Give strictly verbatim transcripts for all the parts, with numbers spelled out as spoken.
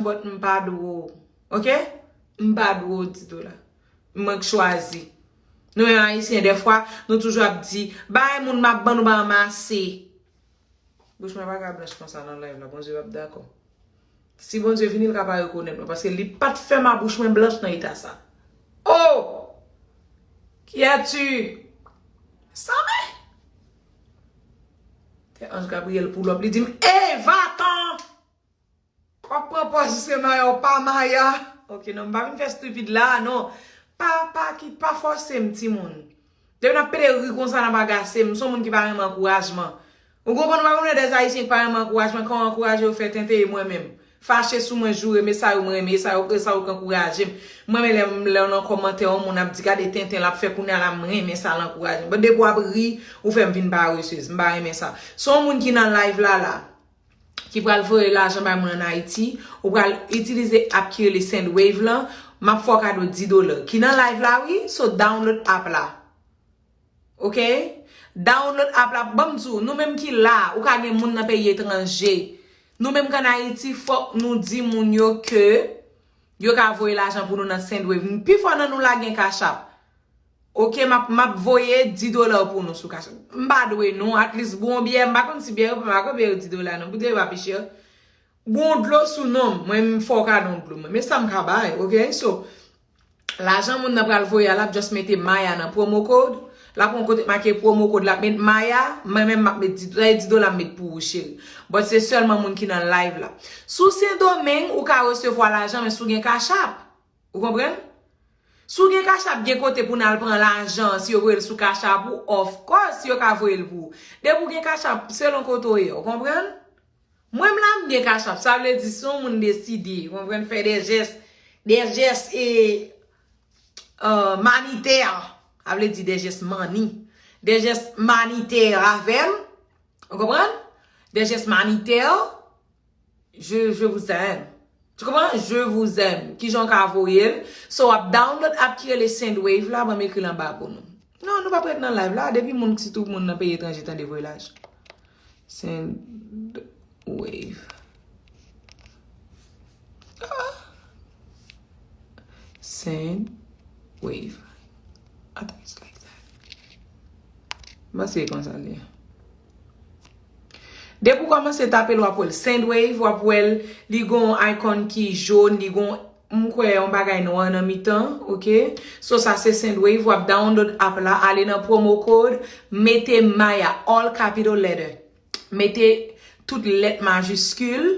But m pa dwe w. Ok? M pa dwe w di dola. Mwen k chwazi. Nou menm Ayisyen, dèfwa, nou toujou ap di, bay moun m ap ban nou pa anmase. Bouch mwen pa ka blanch konsa nan live la, Bondye p ap dakò. Si Bondye vini, l ka pa rekonèt mwen, paske li pa t fè m a bouch mwen blanch nan eta sa. Oh! Qui as-tu? Sa men! Te Ange Gabriel pull up, li di m, Ey, va-t'en! W ap pran pòz se Maya, w pa Maya. Ok, non, m pa vin fè stupid la, non. Pa, pa, ki, pa fòse m, timoun. Depi n ap pede ri konsa, n ap agase m. M se yon moun ki pa renmen ankourajman. Ou konprann, ou pa konn lè dèz Ayisyen ki pa renmen ankourajman, kan w ankouraje yo fè tenten, e mwen menm. Fache sou mwen, joure m, e sa yo mwen renmen, e sa yo, e sa yo k ankouraje m. Mwen renmen lè, lè nan kòmantè, yon moun ap di, gade tenten l ap fè kounye a la, m renmen sa, l ankouraje m. But depi w ap ri, ou fè m vin paresez, m pa renmen sa. Se yon moun ki nan live la, la. Ki pral voye lajan bay moun ann Ayiti, ou pral itilize app ki rele Sendwave lan, m ap fè w kado dis dola. Ki nan live la, wi, so download app la. Ok? Download app la, ban m di w, nou menm ki la, ou ka gen moun nan peyi etranje. Nou menm k ann Ayiti, fòk nou di moun yo ke yo ka voye lajan pou nou nan Sendwave. Pifò nan nou la gen Cash App. Ok, m ap, m ap voye dis dola pou nou sou Cash App. M pa dwe nou, at least bwon byè, m pa konn si byè yo, m pa konn byè yo dis dola non, poutèt yo pa pi chè. Bwon dlo sou non m, mwen m fè w kado yon dlo mwen. Men sa m ka bay, ok? So, lajan moun nan pral voye a, l ap just mete Maya nan promo code, l ap pran kote make promo code, l ap met Maya, mwen menm m ap met dis, dis dola m met pou ou, cheri. But se sèlman moun ki nan live la. Si w Sendomeng, ou ka resevwa lajan, men si w gen Cash App, ou konprann? Si w gen Cash App, gen kote pou n al pran lajan, si yo voye l sou Cash App ou, of course, yo ka voye l pou ou. Depi w gen Cash App, selon kote w ye, ou konprann? Mwen m la, m gen Cash App, sa vle di si yon moun deside, ou konprann, fè de jès, de jès e, euh, manitè, sa vle di de jès mani, de jès manitè avè m, ou konprann? De jès manitè, Je, je vous aime. Tu comprends? Je vous aime. Kijan w ka voye l? So, w ap download app ki rele Sendwave la, ban m ekri l anba pou nou. Non, nou p ap ret nan live la. Depi moun, sitou moun nan peyi etranje tande voye lajan. Sendwave. Ah. Sendwave. I think it's like that. Mwen se konsa li ye. Depi w kòmanse tape l, w ap wè l Sendwave, w ap wè l, li gon icon ki jòn, li gon, m kwè, yon bagay nwa nan mitan, ok? So, sa se Sendwave, w ap download app la, ale nan promo code, mete Maya, all capital letter. Mete tout lèt majiskil.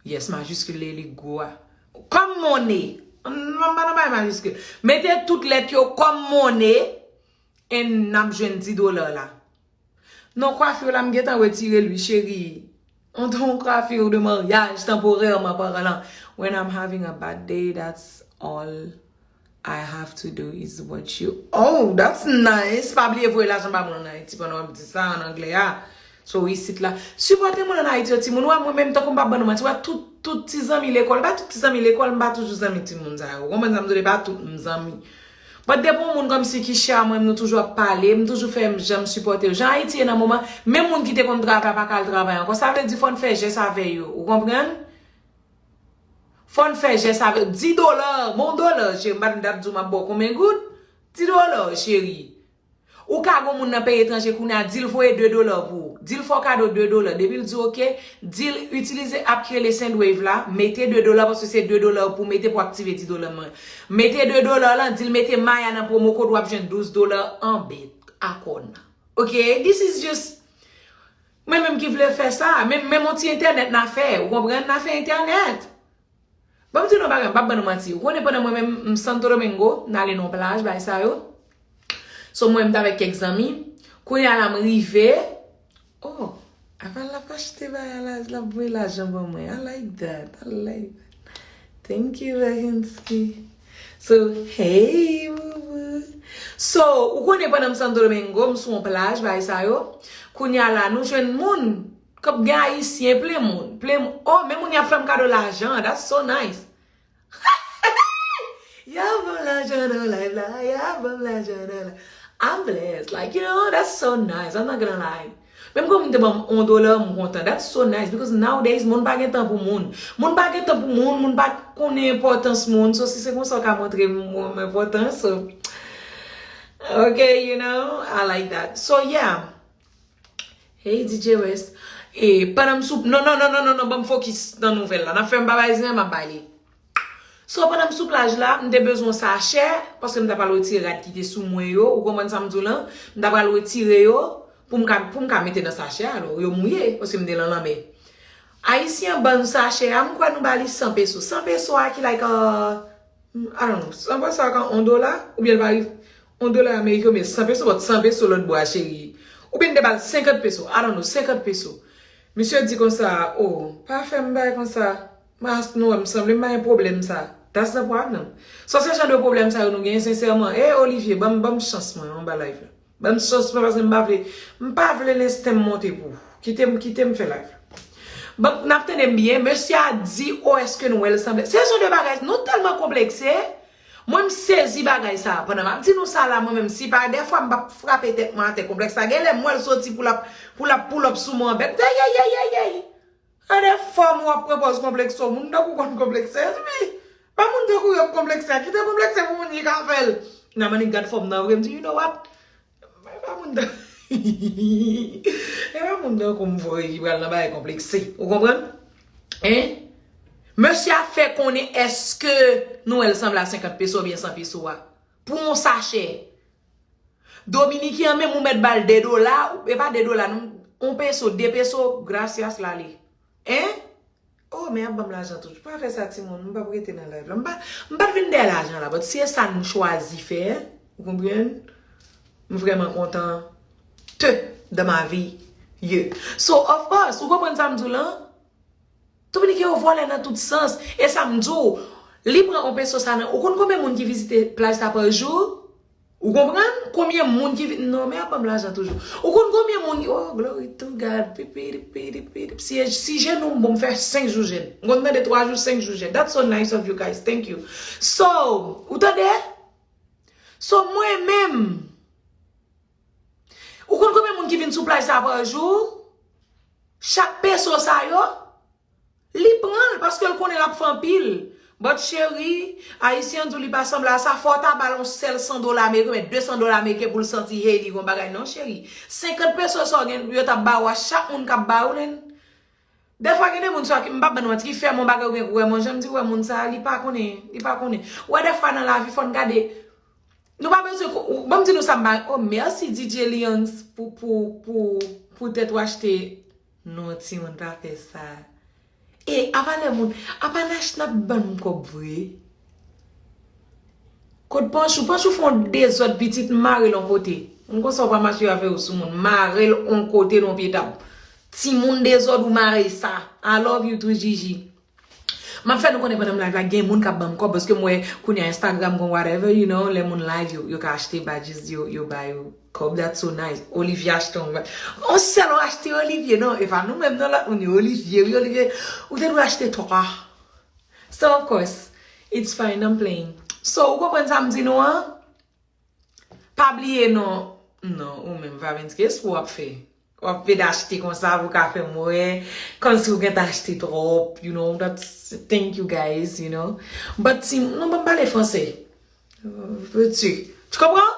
Yes, majiskil li, li gwo a. Kòm monnen. M pa nan bay majiskil. Mete tout lèt yo kòm monnen, and n ap jwenn dis dola la. Non, kwafi w la, m gentan retire l wi, cheri. On ton kwafi de maryaj, tanporèman palan. When I'm having a bad day, that's all I have to do is watch you. Oh, that's nice. Pa bliye voye lajan ba moun ann Ayiti pandan w ap di sa ann anglè a. So, isit la. Sipòte moun ann Ayiti yo, timoun. Ou wè, mwen menm, tankou m pa ban nou manti, ou wè, tout, tout ti zanmi lekòl, pa tout ti zanmi lekòl, m pa toujou zanmi timoun sa yo. Ou konprann sa m di w, pa tout m zanmi. But depi yon moun kòmsi ki chè a mwen, nou toujou ap pale, m toujou fè jan m sipòte yo. Jan Ayiti ye nan moman, menm moun ki te konn travay pa ka al travay ankò. Sa vle di fò n fè jès avè yo. Ou konprann? Fò n fè jès avè yo. Dis dola, bon dola, cheri, m pa t ap di w m ap ba w konbyen goud. Dis dola, cheri. Ou ka gon moun nan peyi etranje kounye a, di l voye de dola pou ou. Di l fè w kado de dola. Depi l di oke, di l itilize app ki rele Sendwave la, mete de dola paske se de dola pou w mete pou aktive dis dola mwen. Mete de dola lan, di l mete Maya nan promo code, w ap jwenn douz dola an bèt akò nan. Ok, this is just, mwen menm ki vle fè sa, men, men yon ti entènèt n a fè, ou konprann, n a fè entènèt. Ban m di nou yon bagay, m p ap ban nou manti. Ou konnen pandan mwen menm, m Santo Domingo, n ale nan yon plaj, bagay sa yo. So, mwen, m t avèk kèk zanmi. Kounye a la, m rive. Oh, avan l ap achte bagay la, l ap voye lajan ban mwen. I like that. I like that. Thank you, Vaganski. So, hey, boo boo. So, ou konnen pandan m Santo Domingo, m sou yon plaj, bagay sa yo. Kounye a la, nou jwenn moun. K ap gen Ayisyen, plen moun, plen moun. Oh, men moun y ap fè m kado lajan. That's so nice. Y ap ban m lajan nan live la. Y ap ban m lajan nan live. I'm blessed. Like, you know, that's so nice. I'm not gonna lie. Menm ke moun te ban m yon dola, m kontan. That's so nice, because nowadays, moun pa gen tan pou moun. Moun pa gen tan pou moun, moun pa konnen enpòtans moun. So, si se konsa w ka montre moun enpòtans, so, okay, you know, I like that. So, yeah. Hey, D J West. E, pandan m sou, non, non, non, non, non, non, ban m fokis nan nouvèl la. N ap fè m pa bay zen, m ap bay li. So, pandan m sou plaj la, m te bezwen sachè, paske m ta pral retire rad ki te sou mwen yo, ou konprann sa m di w lan? M ta pral retire yo pou m ka, pou m ka mete nan sachè a, alò, yo mouye, paske m te lan lanmè. Ayisyen an ban nou sachè a, m kwè nou ba li san peso. San peso a ki like, uh, I don't know, san peso a ka yon dola, oubyen l pa yon dola ameriken, oubyen san peso, but san peso lòt bò a, cheri. Oubyen m te ba l senkant peso, I don't know, senkant peso. Misye di konsa, oh, pa fè m bay konsa. Mas nou wè m sanble m pa gen pwoblèm sa. That's the problem. So se jan de pwoblèm sa yo nou genyen sensèman. E Olivier, ban m, ban m chans mwen anba live la. Ban m chans mwen paske m pa vle, m pa vle lensten m monte pou. Kite m, kite m fè live la. Ban, n ap tande m byen, mesye a di, oh, èske nou wè l sanble. Se jan de bagay, nou tèlman konplekse. Mwen m sezi bagay sa. Pandan m ap di nou sa la, mwen menm, si pa dèfwa m p ap frape tèt mwen atè konplèks la. Genlè m wè l soti pou l ap, pou l ap pull up sou mwen anbèt. Ayayayayay. Gade fòm w ap pran pòz konplekse w. Moun tankou w konn konplekse, epi pa moun tankou w yo k konplekse. Kite konplekse pou moun ki ka fè l. Nan mannik gad fòm nan vre, m di, you know what? E pa moun tankou, e pa moun tankou m vre ki pral nan bagay konplekse. Ou konprann? Hein? Mesye a fè konnen èske nou wè l sanble a senkant peso oubyen san peso a. Pou yon sachè. Dominiken an menm ou mèt ba l de dola, e pa de dola non, yon peso, de peso, gracias l ale. Hein? Oh, men y ap ban m lajan toujou. Pa fè sa timoun, m p ap rete nan live la. M pa, m pa t vin dèyè lajan la, but si e sa n chwazi fè, ou konprann? M vrèman kontan te dans ma vie. Yeah. So, of course, ou konprann sa m di w lan? Dominiken yo vòlè nan tout sans. E sa m di w, li pran yon peso sa nan. Ou konn konbyen moun ki vizite plaj sa pa jou? Ou konprann? Konbyen moun ki vi-, non, men y ap ban m lajan toujou. Ou konn konbyen moun ki, oh, glory to God. Pipi, pipi, pipi. Si, si jèn ou m bon, m fè senk jou jèn. M konn tande twa jou, senk jou jèn. That's so nice of you guys. Thank you. So, ou tande? So, mwen menm, ou konn konbyen moun ki vin sou plaj sa pa jou? Chak peso sa yo, li pran l paske l konnen l ap fè anpil. But cheri, ayisyen an di w li pa sanble a sa, fò w ta ba l yon sèl san dola ameriken, men de san dola ameriken pou l santi, hey, li gon bagay. Non, cheri. Senkant peso sa w gen, yo t ap ba w a, chak moun k ap ba w, nen. Dèfwa gen de moun sa ki, m p ap ban nou manti, ki fè m yon bagay oubyen ki wè m yon jan, m di, wè moun sa, li pa konnen, li pa konnen. Wè dèfwa nan lavi, fò n gade. Nou pa bezwen ko-, ban m di nou sa m pa, oh, mèsi D J Lians pou, pou, pou, poutèt w achte. Non, timoun, pa fè sa. E, apa lè moun, apa n ach-, n ap ban m kòb vre? Kot Panchou? Panchou fè yon dezòd pitit, m mare l yon kote. M konsa w pa mache avè yo sou moun. Mare l yon kote nan pye tab. Timoun dezòd ou mare sa. I love you too, Gigi. M ap fè nou konnen pandan m live la, gen moun k ap ban m kòb, paske m wè kounye a Instagram gon whatever, you know, lè moun live, yo, yo ka achte badges, yo, yo ba yo kòb, that's so nice. Olivier achte yon ba-, yon sèl ou achte Olivier, non, e pa nou menm, non, lòt moun yo, Olivier, wi, Olivier, ou te dwe achte twa. So, of course, it's fine, I'm playing. So, ou konprann sa m di nou an? Pa bliye non. Non, ou menm, Vavenski, espri w ap fè. W ap vin achte konsa pou ka fè m wè. Kòmsi ou gentan achte twòp, you know, that's, thank you guys, you know. But si, non, ban m pale fransè. Euh, veux-tu? Tu comprends?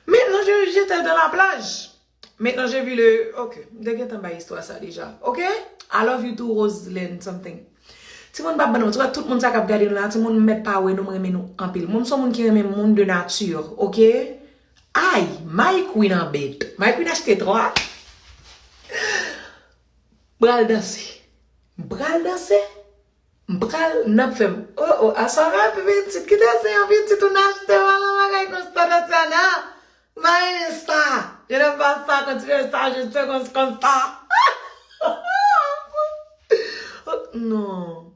Maintenant, je, j'étais dans la plage. Maintenant, j'ai vu le, ok, m te gentan bay istwa sa deja. Ok? I love you too, Roseland something. Timoun pa ban nou, tout moun sa k ap gade nou la, timoun m mèt pa wè nou, m renmen nou anpil. Mwen, m se yon moun ki renmen moun de nature, ok? Ay, My Queen anbèt. My Queen achte twa. Pral danse. Pral danse. M pral, n ap fè m. Oh, oh, aswè a, pi pitit, kite se yon pitit ou n achte, wala bagay konsa, Tatiana. Maestro, je n'aime pas ça quand tu fais ça, je te con-, comme ça. Non.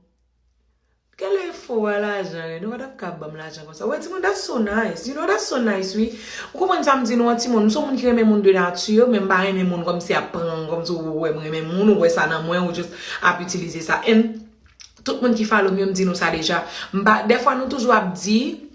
Kèl efò a lajan, yo? Nou pa t ap ka ban m lajan konsa. Wè, timoun, that's so nice. You know, that's so nice, wi. Ou konprann sa m di nou an, timoun? M se yon moun ki renmen moun de nature, men m pa renmen moun kòmsi ap pran, kòmsi ou wè m renmen moun, ou wè sa nan mwen, ou just ap itilize sa. And tout moun ki follow m yo, m di nou sa deja. M pa, dèfwa nou toujou ap di,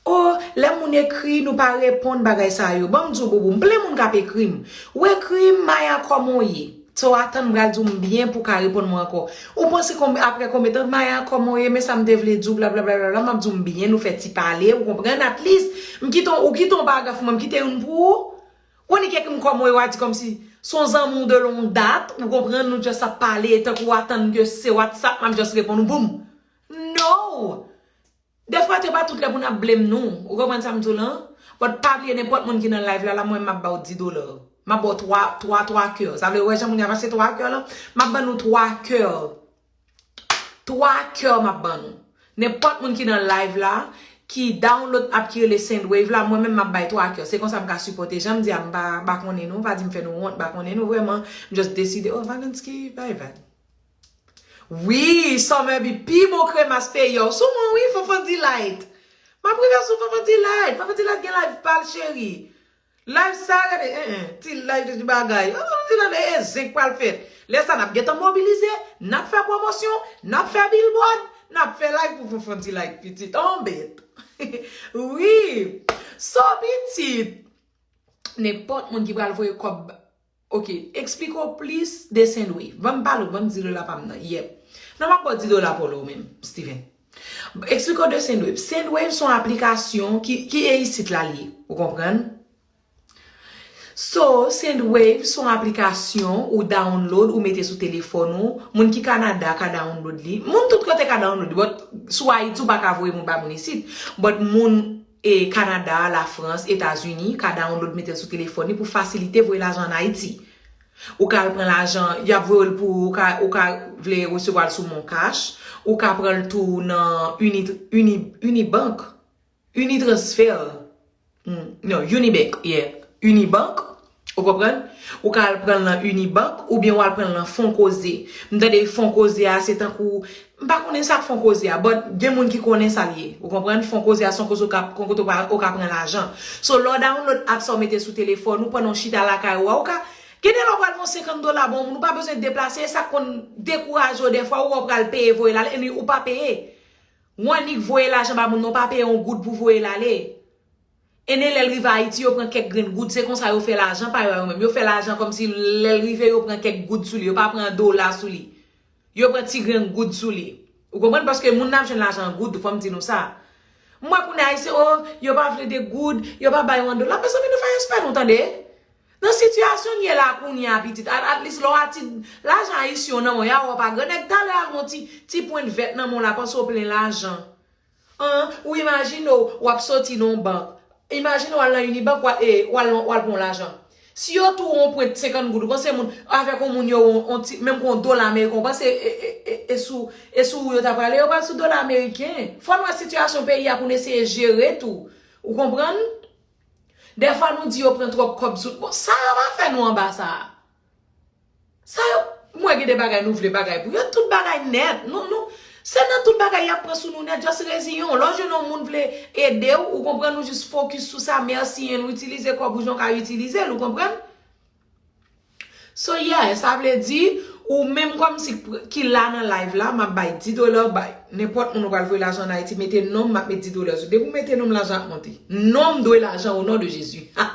Oh, lè moun ekri, nou pa reponn bagay sa yo. Ban m di w, Boubou, m plen moun k ap ekri m. Ou ekri m, Maya, kòman w ye? So, atann m pral di w m byen pou w ka reponn mwen ankò. Ou panse konb, apre konbyen tan, Maya, kòman w ye? Men sa m te vle di w, blablabla, m ap di w m byen, nou fè ti pale, ou konprann? At least, m kite w, ou kite yon paragraf pou mwen, m kite youn pou ou. Ou konn ki ekri m kòman w ye, w a di kòmsi se yon zanmi w de longue date, ou konprann, nou just ap pale, tankou w atann ke se WhatsApp, m ap just reponn ou, boum. No! Defwa, se pa tout lè pou n ap blame nou. Ou konprann sa m di w lan? But pa bliye, nenpòt moun ki nan live la, la, mwen, m ap ba w dis dola. M ap ba w twa, twa, twa kè. Sa vle, ou wè jan moun y ap achte twa kè lan? M ap ban nou twa kè. Twa kè m ap ban nou. Nenpòt moun ki nan live la, ki download app ki rele Sendwave la, mwen menm m ap bay twa kè. Se konsa m ka sipòte. Jan m di a, m pa, pa konnen nou, pa di m fè nou wont, pa konnen nou vrèman. M just deside, oh, Valenski, bay vag. Wi, Summer B, pi bon kremas peyi a. Sou mwen, wi, Fanfan Delight. M ap rive sou Fanfan Delight. Fanfan Delight gen live pa l, cheri. Live sa, gade, en, en, ti live de ti bagay. Oh, Fanfan Delight, e zenk pral fèt. Lè sa, n ap gentan mobilize, n ap fè pwomosyon, n ap fè billboard, n ap fè live pou Fanfan Delight, pitit. On bet. Wi. So, pitit. Nenpòt moun ki pral voye kòb. Ok, eksplike w plis de Sendwave. Ban m pale w, ban m dis dola pa m nan. Yep. Non, m ap ba w dis dola pou ou menm, Steven. Eksplike w de Sendwave. Sendwave se yon aplikasyon ki, ki e isit la l ye. Ou konprann? So, Sendwave se yon aplikasyon ou download, ou mete sou telefòn ou. Moun ki Kanada ka download li. Moun tout kote ka download li. But sou Ayiti, ou pa ka voye moun ba moun isit. But moun e Kanada, Lafrans, Etazini, ka download, mete l sou telefòn li pou fasilite voye lajan ann Ayiti. Ou ka al pran lajan, y ap voye l pou ou, ou ka, ou ka vle resevwa l sou Moncash, ou ka pran l tou nan Uni, Uni, Unibank, Unitransfer, hmm, non, Unibank, yeah, Unibank, ou konprann? Ou ka al pran l nan Unibank, oubyen w al pran l nan Fonkoze. M tande Fonkoze a, se tankou M pa konnen sa k Fonkoze a, but gen moun ki konnen sa l ye. Ou konprann? Fonkoze a se yon kote ou ka, yon kote ou ka, ou ka pran lajan. So, lè w download app sa w mete sou telefòn ou, pandan w chita lakay ou a, ou ka, gen de lè w pral pran senkant dola ba yon moun, ou pa bezwen deplase, e sa k konn dekouraje w dèfwa, ou wè w pral peye voye l ale, anyway, ou pa peye. Ou annik voye lajan ba moun nan, ou pa peye yon goud pou voye l ale. E lè l rive Ayiti, yo pran kèk grenn goud. Se konsa yo fè lajan pa yo a yo menm. Yo fè lajan kòmsi lè l rive, yo pran kèk goud sou li. Yo pa pran dola sou li. Yo pran ti grenn goud sou li. Ou konprann? Paske moun nan ap jwenn lajan an goud, fò m di nou sa. M wè kounye a Ayisyen, o, yo pa vle de goud, yo pa bay yo an dola. Mezanmi, nou fè respè nou, tande. Nan sitiyasyon n ye la kounye a, pitit, at, at least lè w a ti, lajan Ayisyen w nan men w, y a wè w pa gran nèg, talè al gon ti, ti pwent vèt nan men w la, panse w plen lajan. An, ou imajine w, w ap soti nan yon bank. Imajine w al nan Unibank, w al, e, w al, w al pran yon lajan. Si yo tou w yon pwent senkant goud, ou panse moun, avèk yon moun yo, yon, yon ti, menm kon yon dola ameriken, ou panse, e, e, e, e sou, e sou ou yo ta prale, yo pral sou dola ameriken. Fò n wè sitiyasyon peyi a pou n eseye jere tou. Ou konprann? Dèfwa nou di yo pran twòp kòb sou, bon, sa yo pa fè nou anba sa a. Sa yo, mwen gen de bagay nou vle bagay pou yo, tout bagay nèt. Nou, nou, se nan tout bagay y ap pran sou nou nèt, just reziyen w. Lè w jwenn yon moun vle ede w, ou konprann, ou jis fokis sou sa, mèsi, and itilize kòb ou jan w ka itilize l, ou konprann? So, yeah, sa vle di, ou menm kòmsi k-, ki la nan live la, m ap bay dis dola, bay nenpòt moun ou pral voye lajan ann Ayiti, mete non m, m ap met dis dola sou. Depi w mete non m, lajan ap monte. Non m dwe lajan, o non de Jezi. Ha!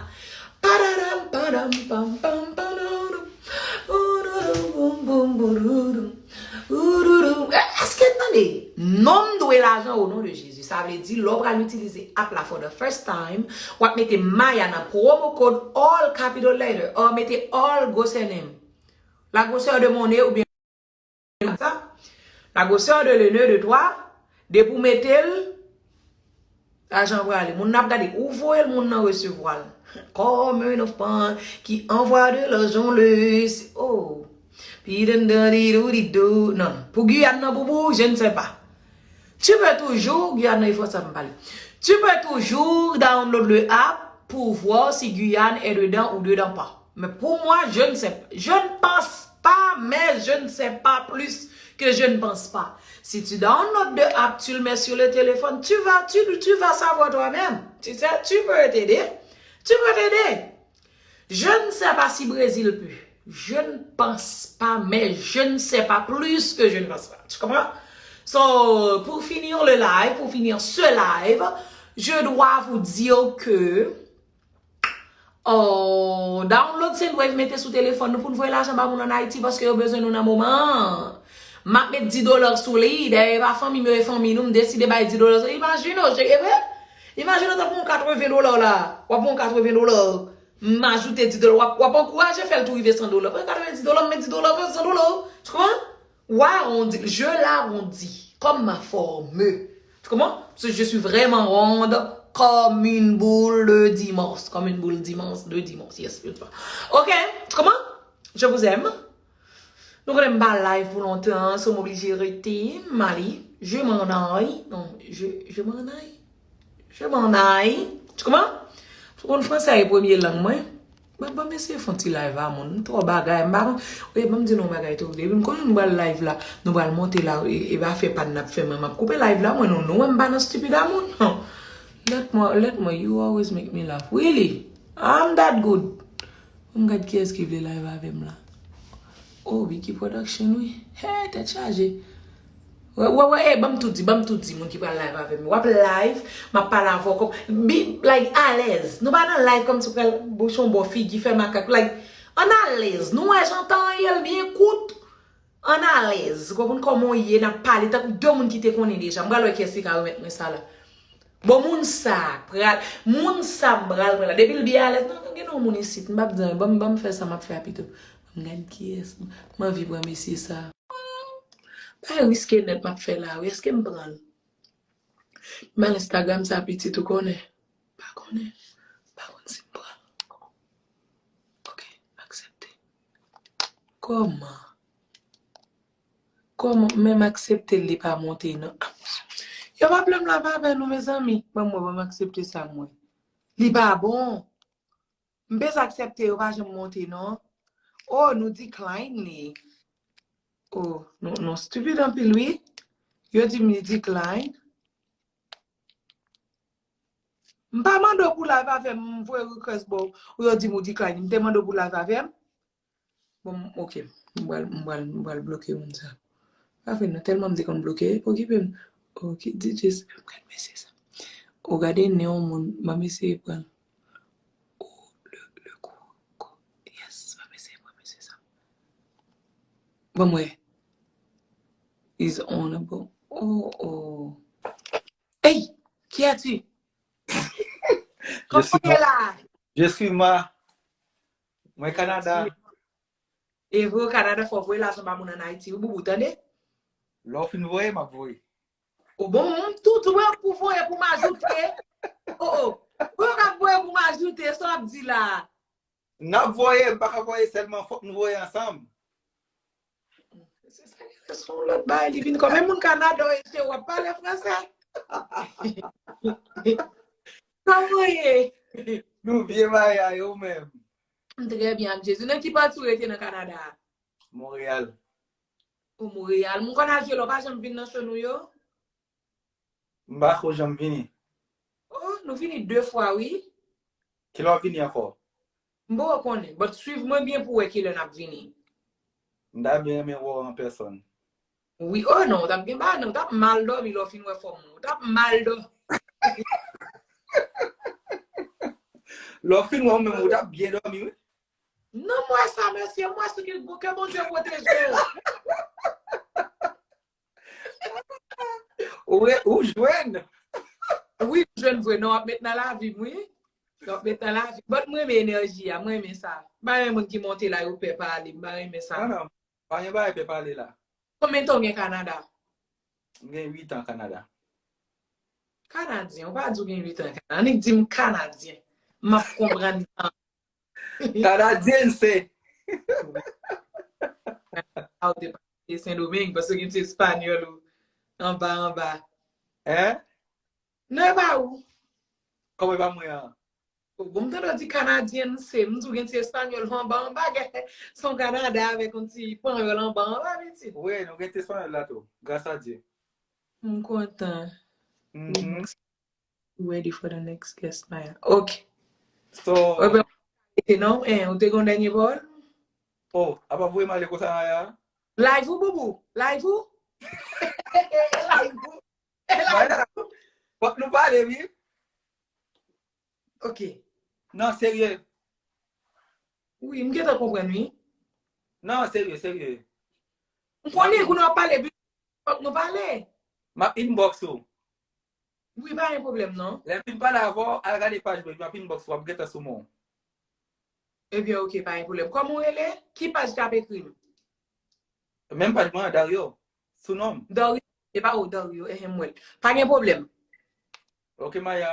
Pararam, param, pam, pam, pararam. Oudoudou, boum, boum, boudoudou. Oudoudou. E, èske tande? Non m dwe lajan o non de Jezi. Sa vle di, lè w pral itilize app la for the first time, w ap mete Maya nan promo code all capital letter, or mete all grosè nèm. La grosseur de mon nez oubyen sa. La grosseur de le nez de toi, depi w mete l, lajan prale. Moun nan ap gade, ou voye l, moun nan resevwa l. Comme un enfant qui envoie de l'argent, le, oh. Pi dan dan di dou di dou. Non, non. Pou Guyane nan, boubou, je ne sais pas. Tu peux toujours, Guyane nan, il faut ça me parle. Tu peux toujours download le app pour voir si Guyane est dedans ou dedans pas. Mais pour moi, je ne sais pas. Je ne pense pas, mais je ne sais pas plus que je ne pense pas. Si tu download de app, tu le mets sur le téléphone, tu vas, tu, tu vas savoir toi-même. Tu sais, tu peux t'aider. Tu peux t'aider. Je ne sais pas si Brésil peut. Je ne pense pas, mais je ne sais pas plus que je ne pense pas. Tu comprends? So, pour finir le live, pour finir ce live, Je dois vous dire que, oh, download Sendwave, mete sou telefòn nou pou n voye lajan ba moun ann Ayiti paske yo bezwen nou nan moman an. M ap met dis dola sou li, dayè e pa fanmi m yo, e fanmi nou, m deside bay dis dola sou li. Imajine w, e vre? Imajine w t ap pran yon katreven dola la, w ap pran yon katreven dola, m ajoute dis dola, w ap, w ap ankouraje fè l tou rive san dola. Pran katrevendis dola, m met dis dola, fè l san dola. Tu comprends? Ou awondi, je l'arrondis comme ma forme. Tu comprends? Parce que je suis vraiment ronde comme une boule de dimanche. Comme une boule dimanche, de dimanche. Yes, je sais pas. Ok, tu comprends? Je vous aime. Nou konnen m pa live pou lontan, so m oblije rete, m ale. Je m'en aille. Non, je, je m'en aille. Je m'en aille. Tu comprends? Ou konn fransè e premye lang mwen. Ban, ban m eseye fè yon ti live a moun. M twò bagay. M pa konn. Wi, ban m di nou yon bagay tou. Depi m konnen nou pral live la, nou pral monte la, e, e pa fè pa n ap fè mwen. M ap koupe live la, mwen, nou, nou wè m pa nan stupid a moun. Let mwen, let mwen, you always make me laugh. Really? I'm that good. Ban m gad kiyès ki vle live avè m la. Oh, Vicky Production, wi. Hey, tèt chaje. Wè, wè, wè, eh, ban m tou di, ban m tou di, moun ki pral live avè m. W ap live, m ap pale avè w kòm, be, like, alèz. Nou pa nan live kòmsi w pral bouche yon bò figi, fè makak. Like, ann alèz. Nou wè jan tan an ye, l byen kout. Ann alèz. Ou konprann kòman w ye, n ap pale tankou de moun ki te konnen deja. M pral wè kiyès ki ka remèt mwen sa la. Bon, moun sa pral, moun sa m pral pran la. Depi l byen alèz, non, gen yon moun isit, m p ap di anyen. Ban m, ban m fè sa m ap fè a pito. M gad kiyès. M anvi pran mesye sa. Pa riske nèt m ap fè la, wi. Èske m pran l? M al Instagram sa pitit ou konnen. Pa konnen. Pa konn si m pran l. Ok, aksepte. Kòman? Kòman? Menm aksepte l, li pa monte, non. Yo pa vle m lave avè nou, mezanmi. Ban m wè, ban m aksepte sa, mwen. Li pa bon. M bezwen aksepte, yo pa janm monte, non. Oh, nou decline li. Oh, nou, nou stupid anpil, wi. Yo di m li decline. M pa mande w pou live avè m, m voye request ba w, ou yo di m ou decline. M te mande w pou live avè m. Bon, ok. M pral, m pral, m pral bloke moun sa. Pa fè non, tèlman m te konn bloke, pa okipe m. Ok, D J, m gad mesye sa. Ou gade nen yon moun, m ap eseye pran l. Oh, le, le kou, kou. Yes, m ap eseye pran mesye sa. Ban m wè. Is honorable. Oh, oh. Hey, qui as-tu? Kòman w ye la? Je suis ma. Mwen Kanada. E vre, Kanada, fò w voye lajan ba moun ann Ayiti, wi, boubou, tande? Lè w fin voye, m ap voye. O bon, m tou, tou, mwen pou voye, pou m ajoute. O, o. Mwen k ap voye pou m ajoute, sa w ap di la? N ap voye, m pa ka voye sèlman, fòk nou voye ansanm. Se sa ki rès yon lòt bagay, li vin kòm, men moun Kanada, w ap pale fransè. Kòman w ye? Nou byen, Maya, e ou menm? M trè byen ak Jezi. Nan ki pati w rete nan Kanada a? Monreyal. O Monreyal. M konn al jwe la, w pa janm vin nan cho nou yo? M pa ko janm vini. O, nou vini de fwa, wi. Kilè w ap vini ankò? M poko konnen, but swiv mwen byen pou wè kilè n ap vini. M ta byen renmen wè w an pèsòn. Wi, o non, w t ap gen ba, non, w t ap mal dòmi lè w fin wè fòm mwen. W t ap mal dòmi. Lè w fin wè w menm, ou t ap byen dòmi, wi. Non, m wè sa, mesye, m wè sou ki, ke Bondye pwoteje w. Ou re-, ou jwenn. Wi, m jwenn vre. Non, w ap met nan lavi m, wi. W ap met nan lavi. But mwen renmen enèji a, mwen renmen sa. M pa renmen moun ki monte la, yo pè pale. M pa renmen sa. Non, non. Pa gen bagay pè pale la. Konbyen tan w gen Kanada? M gen uit an Kanada. Kanadyen, ou pa di w gen uit an Kanada. Annik di m Kanadyen. M ap konprann. Kanadyense. A, ou te pase Sendomeng, paske w gen ti espanyòl ou anba, anba. Hein? Non, e pa ou. Kòman e pa mwen an? O, bon, m tande w di Kanadyense, m di w gen ti espanyòl anba, anba, gen, se yon Kanada avèk yon ti panyòl anba, anba, pitit. Wi, nou gen ti espanyòl la tou, gras a Dye. M kontan. Mhm. Ready for the next guest, Maya. Ok. So, e ben, non, eh, ou te gen dènye pawòl? Oh, apa voye m ale konsa, Maya? Live ou, boubou? Live ou? Live ou? Live ou? Fòk nou pale, wi. Ok. Non, serye. Wi, m gentan konprann, wi. Non, serye, serye. M konnen kou nou ap pale, fòk nou pale. M ap inbox ou. Wi, pa gen pwoblèm, non. Lè m fin pale avè w, al gade paj mwen, m ap inbox ou, w ap gentan sou mwen. Ebyen, ok, pa gen pwoblèm. Kòman w rele? Ki paj k ap ekri m? Menm paj mwen an, Dario. Sou non m. Dario, e pa ou, Dario, ehe, m wè l. Pa gen pwoblèm. Ok, Maya.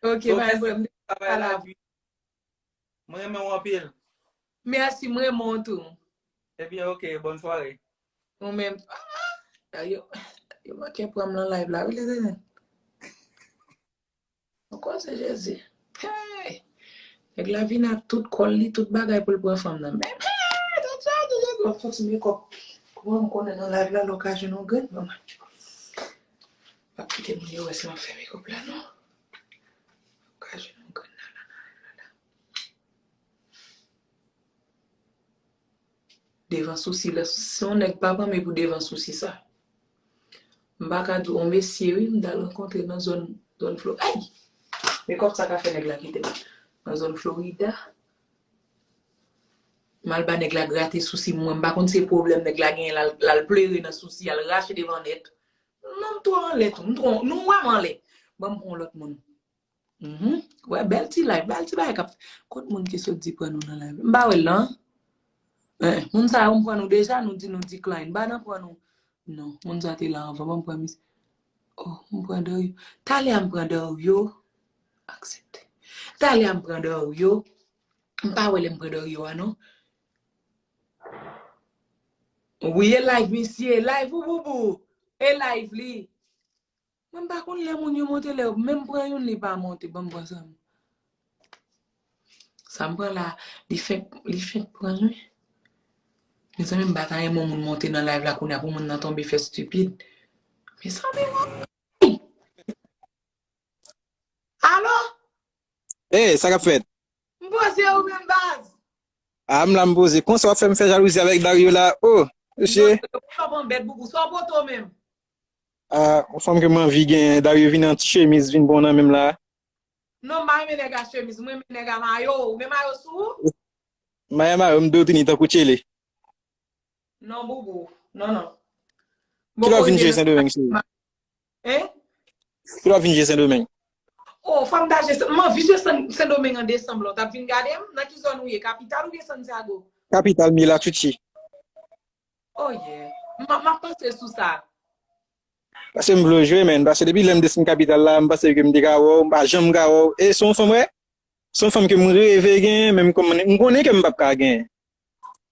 Ok, pa gen pwoblèm. Travay la, pi. Mwen renmen w anpil. Mèsi, mwen renmen w tou. Ebyen, ok, bòn sware. Ou menm. Ah, yo, yo manke pran m nan live la, wi, lezanmi. Ankò se Jezi. Hey! Nèg la vin ak tout kòl li, tout bagay pou l pran fanm nan. Men, hey, tout sa, tout sa, w ap soti mekòp. Kouman m konnen nan live la, lè w ka jwenn yon grenn, manman. Pa kite moun yo wè si m ap fè mekòp la, non. Ou ka jwenn yon grenn la, la, la, la, la. Devan sousi la, si yon nèg pa pran men pou devan sousi sa. M pa ka di w, yon mesye, wi, m t al rankontre nan zòn, zòn Flo-, ay! Mekòp sa ka fè nèg la kite m. Nan zòn Florida. M al ba nèg la grate sousi mwen, m pa konn se pwoblèm nèg la genyen, l al, l al plere nan sousi, al rache devan nèt. Non, m twò anlè tou, m twò, nou wè m anlè. Ban m pran yon lòt moun. Mhm. Wè, bèl ti live, bèl ti bagay k ap fèt. Kot moun ki sot di pran nou nan live? M pa wè l lan. Eh, moun sa yo, m pran nou deja, nou di nou decline. M pa nan pran nou. Non, moun sa te la anvan, ban m pran mis. Oh, m pran Dario. Talè a m pran Dario. Aksepte. Talè a m pran Dario. M pa wè lè m pran Dario a, non. Wi, e live, misye. Live ou, boubou. E live, li. Mwen m pa konn lè moun yo monte lè, menm pran youn li pa monte, ban m pran sa m. Sa m pran la, li fenk, li fenk pran wi. Mezanmi, m pa ta renmen moun monte nan live la kounye a pou moun nan tonbe fè stipid. Mezanmi, mwen. Alo? Hey, sa k ap fèt? M poze ou menm baz. Ah, m la m poze. Konsa w ap fè m fè jalouzi avèk Dario la. Oh, mesye. Sa w pran bèt boubou, sa w pote w menm. Ah, yon fanm ke m anvi gen, Dario vin an ti chemiz, vin bon nan menm la. Non, m pa renmen nèg a chemiz, mwen renmen nèg a mayo. Ou gen mayo sou ou? Mayo, mayo, m do tini tankou tchele. Non, boubou. Non, non. Kilè w vin jwe Sendomeng, cheri? Hein? Kilè w vin jwe Sendomeng? Oh, fò m ta jwe, m anvi jwe Sen, Sendomeng an desanm la. W t ap vin gade m? Nan ki zòn ou ye? Kapital oubyen Santiago? Kapital, m ye la, Tchouchi. Oh, yeah. M, m ap panse sou sa. Paske m vle w jwe, men. Paske depi lè m desann kapital la, m panse ke m te ka wè w, m pa janm ka wè w. E se yon fanm, wè? Se yon fanm ke m reve gen, men m konnen, m konnen ke m p ap ka gen.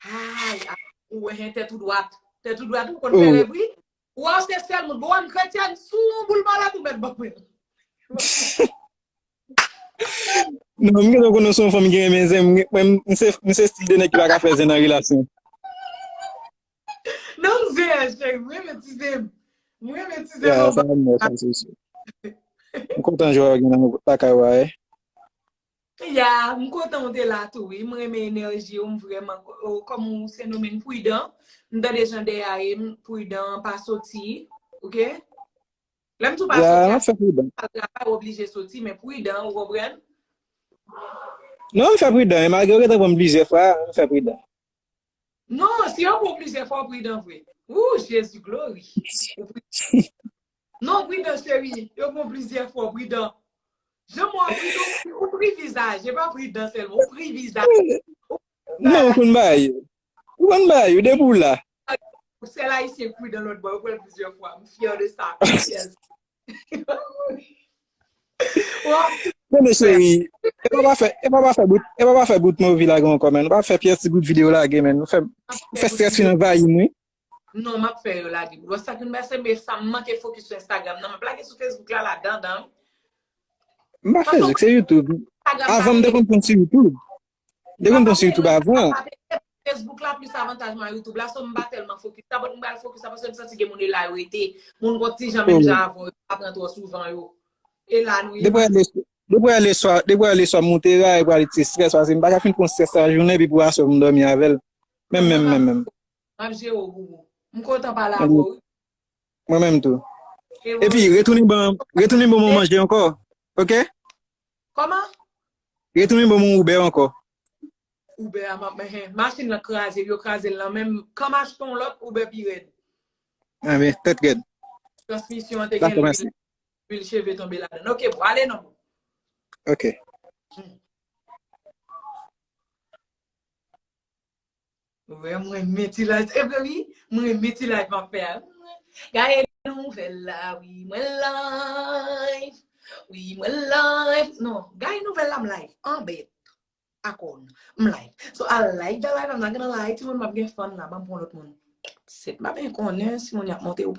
Ay, ay, ou wè, tèt ou dwat. Tèt ou dwat, ou konn fè rèv, wi. Ou wè, se sèl moun. Bon, m kretyèn, sou yon boul malèt ou mèt ban mwen. Non, m gentan konnen w se yon fanm ki renmen zen. Mwen, m se, m se stil de nèg ki pa ka fè zen nan relasyon. Non, m zen, cheri. Mwen renmen ti zen. Mwen renmen ti zen. Ya, sa m wè, sa se sou. M kontan jwe ak ou nan lakay ou a, eh. Ya, m kontan ou te la tou, wi. M renmen enèji w, m vrèman, kòm ou se nomen pridan. M tande jan dèyè a ye, m pridan, pa soti, oke? Lè m di w pa soti, al travay, w oblije soti, men pridan, ou konprann? Non, m fè pridan, e malgre w gentan pran m plizyè fwa, m fè pridan. Non, si yo pran w plizyè fwa, w pridan vre. Wou, Jezi, glori. Non, pridan, cheri, yo pran w plizyè fwa, w pridan. Jan mwen pridan, ou pri vizaj, e pa pridan sèlman, ou pri vizaj. Non, ou konn bagay yo. Ou konn bagay yo, depi w la. Sèl ayisyen k pridan lòt bò, yo pran l plizyè fwa. M fyè de sa. M fyè. Tande cheri, e pa pa fè, e pa pa fè bout, e pa pa fè bout move lage ankò, men. Nou pa fè pyès ti bout videyo lage, men. Nou fè, fè strès fin anvayi m, wi. Non, m ap fè yo lage. Wè sa ki m pase, men sa m manke fokis sou Instagram nan. M ap lage sou Facebook la, la, dandan. M pa Facebook, se YouTube. Avan m te konn konn sou YouTube. M te konn konn sou YouTube avan. Facebook la plis avantaj mwen YouTube la, so m pa tèlman fokis. Sa pot m pral fokis la, paske m santi gen moun e la yo rete. Moun gon ti jan menm jan avè w, yo pa pran twò souvan yo. E la nou ye. Depi ale, depi ale swa, depi ale swa m moute la, e pral ti strès, paske m pa ka fin pran strès la jounen, epi pou aswè m dòmi avè l. Menm, menm, menm, menm. M ap jere w, boubou. M kontan pale avè w, wi. Mwen menm tou. Epi, retounen ban, retounen ban mwen manje ankò. Oke? Kòman? Retounen ban m yon Uber ankò. Uber a m ap, eh, machin lan kraze, yo kraze l nan menm. Kan m achte yon lòt, Uber pi rèd. Anben, tèt rèd. Transmisyon an te gen lwil, lwil cheve tonbe ladan. Ok, bro, ale non. Ok. Ou wè, mwen renmen ti live. Epi wi, mwen renmen ti live m ap fè a. Gaye nouvèl la, wi, mwen live. Wi, mwen live. Non, gaye nouvèl la, m live. Anbèt. Akòn. M live. So, a live, da live, m nan gen nan live, ti moun m ap gen fan la, ban m pran lòt moun. Sèt, m pa byen konnen si moun y ap monte ou